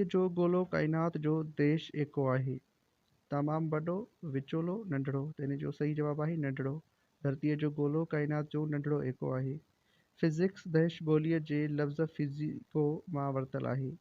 جو گولو ڪائنات جو ديش ايڪو آهي. تمام وڏو، وچولو، ننڍڙو. ته ان جو صحيح جواب آهي ننڍڙو. ڌرتيء جو گولو ڪائنات جو ننڍڙو ايڪو آهي. فزڪس ديش ٻوليء جي لفظ فزيڪو مان ورتل آهي.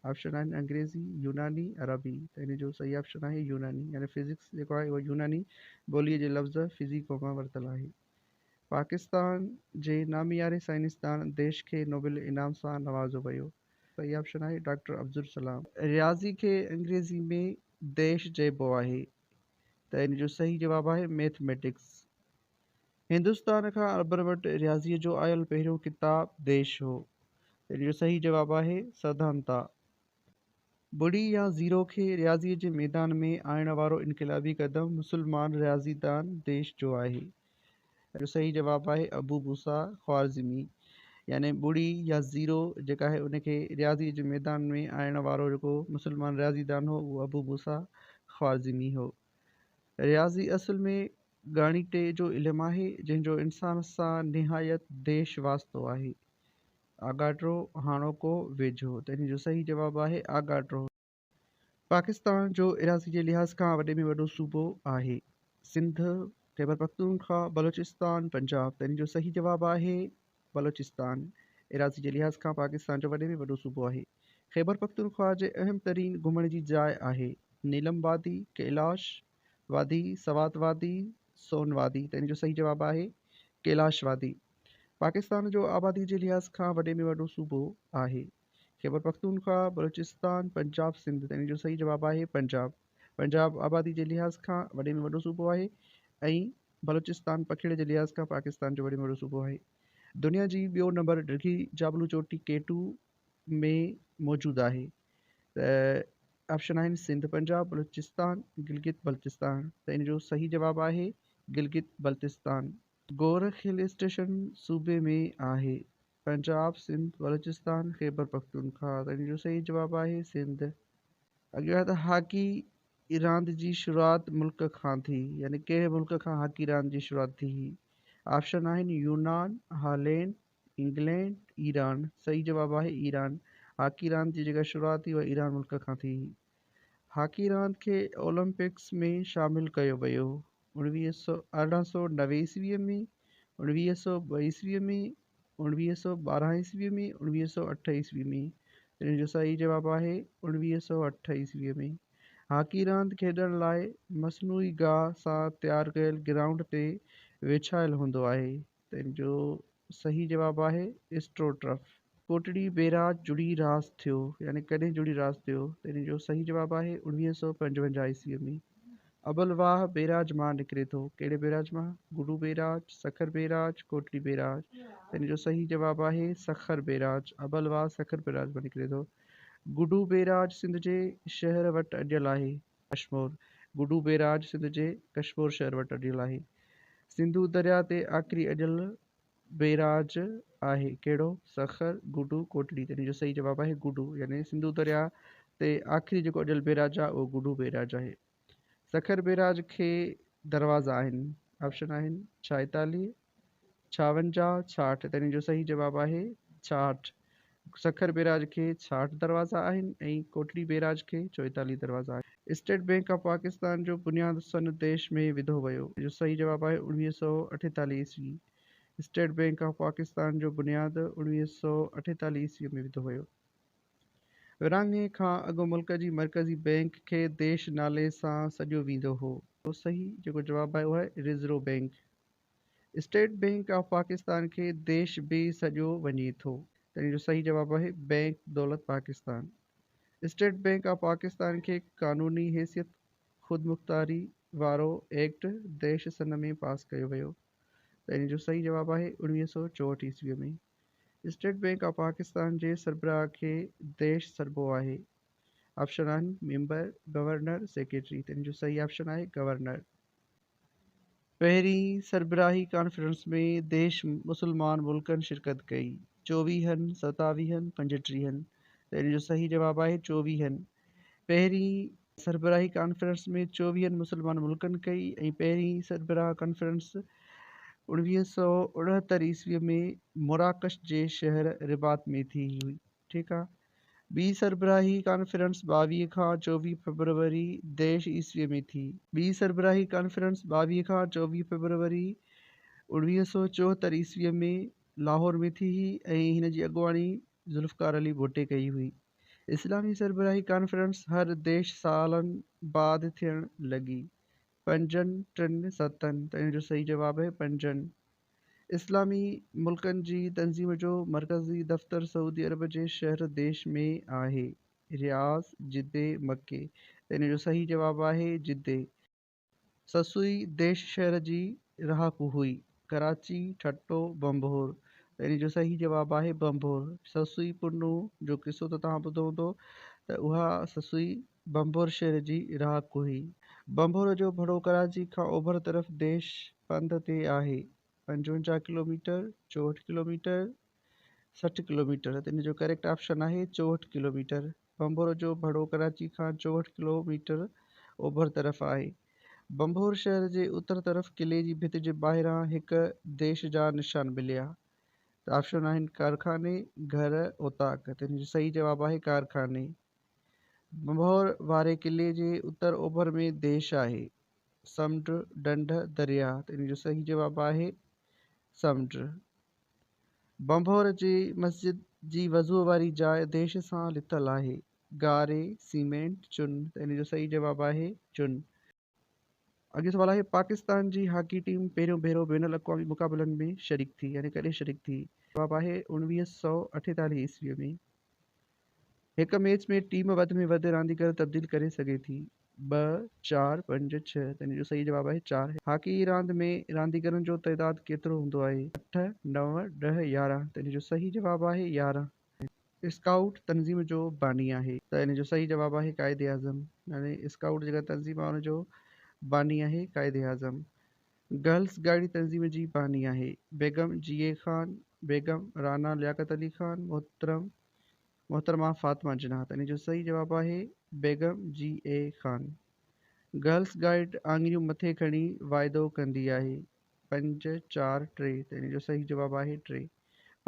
آپشن آهن انگريزي، يوناني، عربي. ته ان جو صحيح آپشن آهي يوناني يعني فزڪس جيڪو آهي اهو يوناني ٻوليء جي لفظ فزيڪو مان ورتل آهي. پاڪستان جي نامياري سائنسدان ديش کي نوبل انعام سان نوازيو ويو. صحيح آپشن آهي ڊاڪٽر عبدالسلام. رياضي کي انگريزي ۾ ديش چئبو آهي ته ان جو صحيح جواب آهي ميٿميٽڪس. هندستان کان عربن وٽ رياضيء جو آيل پهريون ڪتاب ديش هو ته ان جو صحيح جواب آهي سڌانتا. ٻڙي يا زيرو کي رياضيء جي ميدان ۾ آڻڻ وارو انقلابي قدم مسلمان رياضيدان ديش جو آهي. جو صحيح جواب آهي ابو موسيٰ خوارزمي يعني ٻڙي يا زيرو جيڪا آهي ان کي رياضي جي ميدان ۾ آڻڻ وارو جيڪو مسلمان رياضيدان هو اهو ابو موسيٰ خوارزمي هو. رياضي اصل ۾ ڳاڻيٽي جو علم آهي جنهن جو انسان سان نهايت ديش واسطو آهي. آڳاٽو، هاڻوڪو، ويجهو ته ان جو صحيح جواب آهي آڳاٽو. پاڪستان جو ايراضي جي لحاظ کان وڏي ۾ وڏو صوبو آهي. سنڌ، خيبرپختونخوا، بلوچستان، پنجاب ته ان جو صحيح جواب آهي بلوچستان ايراضي جي لحاظ کان پاڪستان جو وڏي ۾ وڏو صوبو آهي. خيبرپختونخوا جي اهم ترين گهمڻ جي جاء آهي نيلم وادي، ڪيلاش وادي، سوات وادي، سون وادي ته ان جو صحيح جواب آهي ڪيلاش وادي. پاڪستان جو آبادي جي لحاظ کان وڏي ۾ وڏو صوبو آهي. خيبرپختونخوا، بلوچستان، پنجاب، سنڌ ته ان جو صحيح جواب آهي پنجاب. پنجاب آبادي جي لحاظ کان وڏي ۾ وڏو صوبو آهي ۽ بلوچستان پکيڙ جي لحاظ کان پاڪستان جو وڏي ۾ وڏو صوبو آهي. دنيا جي ٻيو نمبر ڊگهي جابلو چوٽي ڪي ٽو ۾ موجود آهي ته آپشن آهن سنڌ، پنجاب، بلوچستان، گلگت بلتستان ته ان جو صحيح جواب آهي گلگت بلتستان. گورک هل اسٽيشن صوبي ۾ آهي. پنجاب، سنڌ، بلوچستان، خيبرپختونخوا ته ان جو صحيح جواب آهي سنڌ. اڳيون آهي ته هاڪي راند جي شروعات ملڪ کان ٿي يعني ڪهڙي ملڪ کان هاڪي راند جي شروعات ٿي هئي؟ آپشن آهن يونان، هالينڊ، انگلينڊ، ايران. صحيح جواب آهي ايران. هاڪي راند جي جيڪا شروعات ٿي اها ايران ملڪ کان ٿي هئي. هاڪي راند کي اولمپڪس ۾ شامل ڪيو ويو. 1890 عيسويء ۾، 1902 عيسويء ۾، 1912 عيسويء ۾، 1908 عيسويء ۾. ان جو صحيح جواب آهي 1908 عيسويء ۾. هاڪي راند کيڏڻ لاء مصنوعي گاهه سان تيار ڪيل گرائونڊ تي وڇايل هوندو آهي. ته ان جو صحيح جواب آهي اسٽروٽرف. ڪوٽڙي بيراج جڙي راس ٿيو يعني ڪڏهن جڙي راس ٿيو؟ ته ان جو صحيح جواب آهي 1955 عيسويء ۾. ابل واهه بيراج مان نڪري ٿو. ڪهڙي بيراج مان؟ Guddu barrage, Sukkur barrage, Kotri barrage. ته ان جو صحيح جواب آهي سکر بيراج. ابل واهه سکر بيراج مان نڪري ٿو. گڊو بيراج سنڌ جي شهر وٽ اڏيل آهي. ڪشمور، گڊو بيراج سنڌ جي ڪشمور شهر وٽ اڏيل آهي. سنڌو درياء تي آخري اڏيل بيراج آهي ڪهڙو؟ سکر، گڊو، ڪوٽڙي. ته ان جو صحيح جواب آهي گڊو يعني سنڌو درياء تي آخري جيڪو اڏيل بيراج آهي اهو گڊو بيراج آهي. سکر بيراج کي دروازا آهن. آپشن آهن ڇائيتاليهه، ڇاونجاهه، ڇاهٺ. ته ان جو صحيح جواب آهي ڇاهٺ. سکر بيراج کي ڇاهٺ دروازا آهن ۽ ڪوٽڙي بيراج کي چوئيتاليهه دروازا آهن. اسٽيٽ بينڪ آف پاڪستان جو بنياد سن ديش ۾ وڌو ويو. جو صحيح جواب آهي 1948 عيسوي. اسٽيٽ بينڪ آف پاڪستان جو بنياد 1948 عيسوي ۾ وڌو ويو. ورهاڱي کان اڳ ملڪ جي مرڪزي بينڪ کي ديش نالي سان سڏيو ويندو هو. صحيح جيڪو جواب آهي اهو آهي reserve bank. State bank of Pakistan کي ديش به سڏيو وڃي ٿو. ته ان جو صحيح جواب آهي بينڪ دولت Pakistan. State bank of Pakistan کي قانوني حيثيت خودمختاري وارو ايڪٽ ديش سن ۾ پاس ڪيو ويو. ته ان جو صحيح جواب آهي 1964 عيسوي ۾. اسٽيٽ بينڪ آف پاڪستان جي سربراهه کي ديش سڏبو آهي. آپشن آهن ميمبر، گورنر، سيڪريٽري. ته ان جو صحيح آپشن آهي گورنر. پهرين سربراهي ڪانفرنس ۾ ديش مسلمان ملڪن شرڪت ڪئي، چوويهن، ستاويهن، پنجٽيهن. ته ان جو صحيح جواب آهي چوويهن. پهرين سربراهي ڪانفرنس ۾ چوويهن مسلمان ملڪن ڪئي ۽ پهرين سربراهه ڪانفرنس 1969 عيسويء ۾ مراڪش جي شهر رباط ۾ ٿي هئي. ٺيڪ آ. ٻي سربراهي ڪانفرنس 22 کان 24 فيبروري ديش عيسويء ۾ ٿي. ٻي سربراهي ڪانفرنس 22 کان 24 فيبروري 1974 عيسويء ۾ لاهور ۾ ٿي هئي ۽ هن جي اڳواڻي ذوالفقار علي ڀٽي ڪئي هئي. اسلامي سربراهي ڪانفرنس هر ديش سالن بعد ٿيڻ لڳي. پنجن، ٽن، ستن ته ان جو صحيح جواب آهي پنجن. اسلامي ملڪن جي تنظيم جو مرڪزي دفتر سعودي عرب جي شهر ديش ۾ آهي. رياض، جدي، مڪي ته ان جو صحيح جواب آهي جدي. سسئي ديش شهر جي رهاڪو هئي. ڪراچي، ٺٽو، ڀنڀور ته ان جو صحيح جواب آهي ڀنڀور. سسئي پنهون جو قصو ته توهان ٻڌو هوندو ته اها سسئي ڀنڀور شهر جي رهاڪو هئي. ڀنڀور جو ڀڙو ڪراچي کان اوڀر طرف ديش پنڌ تي آهي. 55 ڪلوميٽر، 64 ڪلوميٽر، 60 ڪلوميٽر ته ان جو ڪريڪٽ آپشن آهي 64 ڪلوميٽر. ڀنڀور جو ڀڙو ڪراچي کان 64 ڪلوميٽر اوڀر طرف آهي. ڀنڀور شهر جي اتر طرف قلعي جي ڀت جي ٻاهران هڪ ديش جا نشان مليا ته آپشن آهن ڪارخاني، گهر، اوطاق ته ان جو صحيح جواب آهي ڪارخاني. ڀنڀور واري قلعي جي اتر اوڀر ۾ ديش آهي. سمنڊ، ڍنڍ، درياهه ته ان جو صحيح جواب آهي سمنڊ. ڀنڀور جي مسجد جي وضوء واري جاء ديش سان لٿل آهي. گاري، سيمينٽ، چن ته ان جو صحيح جواب آهي چن. اڳيون سوال آهي پاڪستان جي هاڪي ٽيم پهريون ڀيرو بين الاقوامي مقابلن ۾ شريڪ ٿي يعني ڪڏهن شريڪ ٿي؟ جواب آهي 1948 عيسويء ۾. هڪ ميچ ۾ ٽيم وڌ ۾ وڌ رانديگر تبديل ڪري سگهي ٿي. ٻه، چار، پنج، ڇهه ته ان جو صحيح جواب آهي چار. هاڪي راند ۾ رانديگرن جو تعداد ڪيترو هوندو آهي؟ اٺ، نو، 10، 11 ته ان جو صحيح جواب آهي 11. اسڪائوٽ تنظيم جو باني آهي. ته ان جو صحيح جواب آهي قائد اعظم. يعني اسڪائوٽ جيڪا تنظيم آهي ان جو باني آهي قائد اعظم. گرلس گائيڊ تنظيم جي باني آهي. بيگم جي اي خان، بيگم رانا لياقت علي خان، محترم محترمه فاطمه جناح ته ان جو صحيح جواب آهي بيگم جي اي خان. گرلس گائيڊ آڱريون مٿي کڻي واعدو ڪندي آهي. پنج، چار، ٽي ته ان جو صحيح جواب آهي ٽي.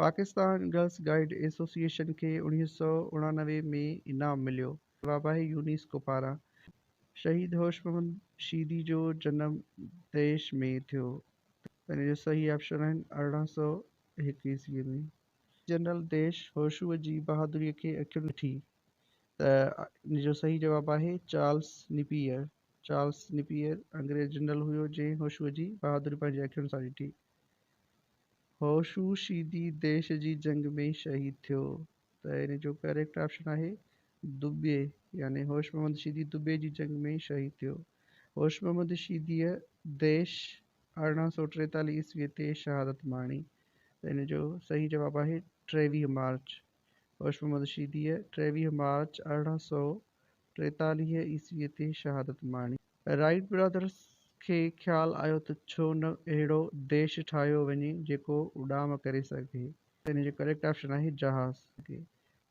پاڪستان گرلس گائيڊ ايسوسيئيشن کي 1989 ۾ انعام مليو. جواب آهي يونيسڪو پاران. شهيد هوش محمد شيدي جو جنم ديش ۾ ٿيو ته ان جو صحيح آپشن آهن 1801 عيسوي ۾. جنرل ديش هوشوء جي بهادريء کي اکين ڏٺي ته ان جو صحيح جواب آهي چارلس نيپيئر. چارلس نيپيئر انگريز جنرل هيو جنهن هوشوء جي بهادري پنهنجي اکين سان ڏٺي. هوشو شيدي ديش جي جنگ ۾ شهيد ٿيو ته ان جو ڪريڪٽ آپشن آهي دٻي يعني هوش محمد شيدي دٻي جي جنگ ۾ شهيد ٿيو. هوش محمد شيديء ديش 1843 عيسويء تي شهادت ماڻي ته ان جو صحيح جواب آهي 23 مارچ. هوش محمد شيديء 23 مارچ 1843 عيسويء تي شهادت ماڻي. رائيٽ برادرس کي خيال آيو ته ڇو نه اهڙو ديش ٺاهيو وڃي جيڪو اڏام ڪري سگهي. ته ان جو ڪريڪٽ آپشن آهي جهاز.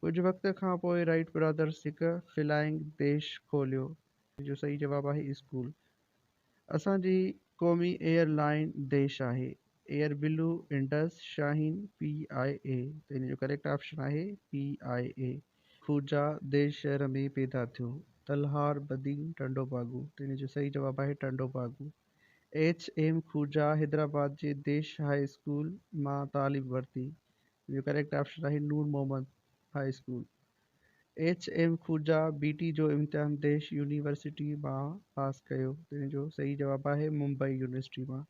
ڪجهه وقت کان پوء رائيٽ برادرس هڪ فلائنگ ديش کوليو. جو صحيح جواب آهي اسڪول. اسان جي قومي ايئر لائين ديش آهي. Air Blue, Indus, Shaheen, P I A ته ان جو ڪريڪٽ آپشن آهي پي آء اي. خوجا ديش شهر ۾ پيدا ٿيو. تلهار، بدين، ٽنڊو باگو ته ان جو صحيح جواب آهي ٽنڊو باگو. ايڇ ايم خوجا حيدرآباد جي ديش هاء اسڪول مان تعليم ورتي. جو ڪريڪٽ آپشن آهي Noor Muhammad high school. H M Khoja B T جو امتحان ديش يونيورسٽي مان پاس ڪيو تنهن جو صحيح جواب آهي ممبئي يونيورسٽي مان.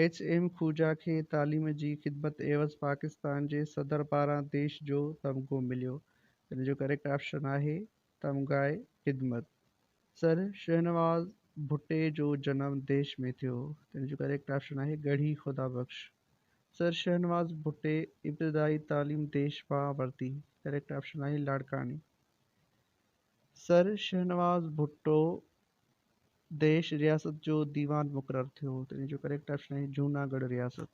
ايڇ ايم خوجا کي تعليم جي خدمت عيوض پاڪستان جي صدر پاران ديش جو تمغو مليو تنهن جو ڪريڪٽ آپشن آهي تمغائي خدمت. سر شهنواز ڀٽي جو جنم ديش ۾ ٿيو تنهن جو ڪريڪٽ آپشن آهي ڳڙهي خدا بخش. سر شهنواز ڀٽي ابتدائي تعليم ديش مان ورتي. ڪريڪٽ آپشن آهي لاڙڪاڻي. سر شهنواز ڀٽو ديش رياست جو ديوان مقرر ٿيو ته ان جو ڪريڪٽ آپشن آهي جهوناڳڙهه رياست.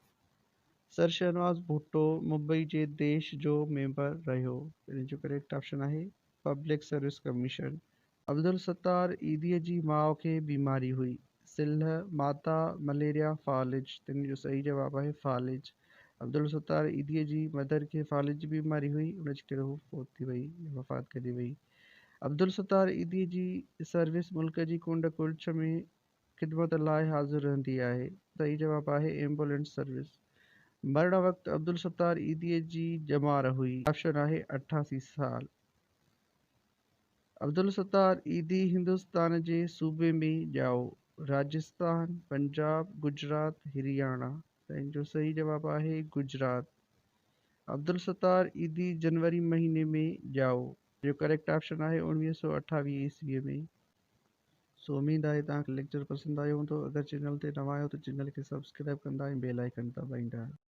سر شهنواز ڀٽو ممبئي جي ديش جو ميمبر رهيو ته ان جو ڪريڪٽ آپشن آهي پبلڪ سروس ڪميشن. عبدالستار ايڌيء جي ماء کي بيماري هئي. سلهه، ماتا، مليريا، فالج. تن جو صحيح جواب آهي فالج. عبدالستار ايڌيء جي مدر کي فالج جي بيماري هئي، ان جي ڪري هو فوت ٿي وئي يا وفات ڪري وئي. عبدالستار ايڌيء جي سروس ملڪ جي ڪنڊ ڪڙڇ ۾ خدمت لاء حاضر رهندي آهي. صحيح جواب آهي ايمبولينس سروس. مرڻ وقت عبدالستار ايڌيء جي ڄمار هئي. آپشن آهي 88 سال. عبدالستار ايڌي هندستان جي صوبي ۾ ڄائو. راجستان، پنجاب، گجرات، هرياڻا. ته ان جو صحيح جواب آهي گجرات. عبدالستار ايڌي جنوري مهيني ۾ ڄائو. جو ڪريڪٽ آپشن آهي 1928 عيسوي ۾. سو اميد آهي توهان کي ليڪچر پسند آيو هوندو. اگر چينل تي نوان آهيو ته چينل کي سبسڪرائب ڪندا ۽ بيل آئيڪن دٻائيندا.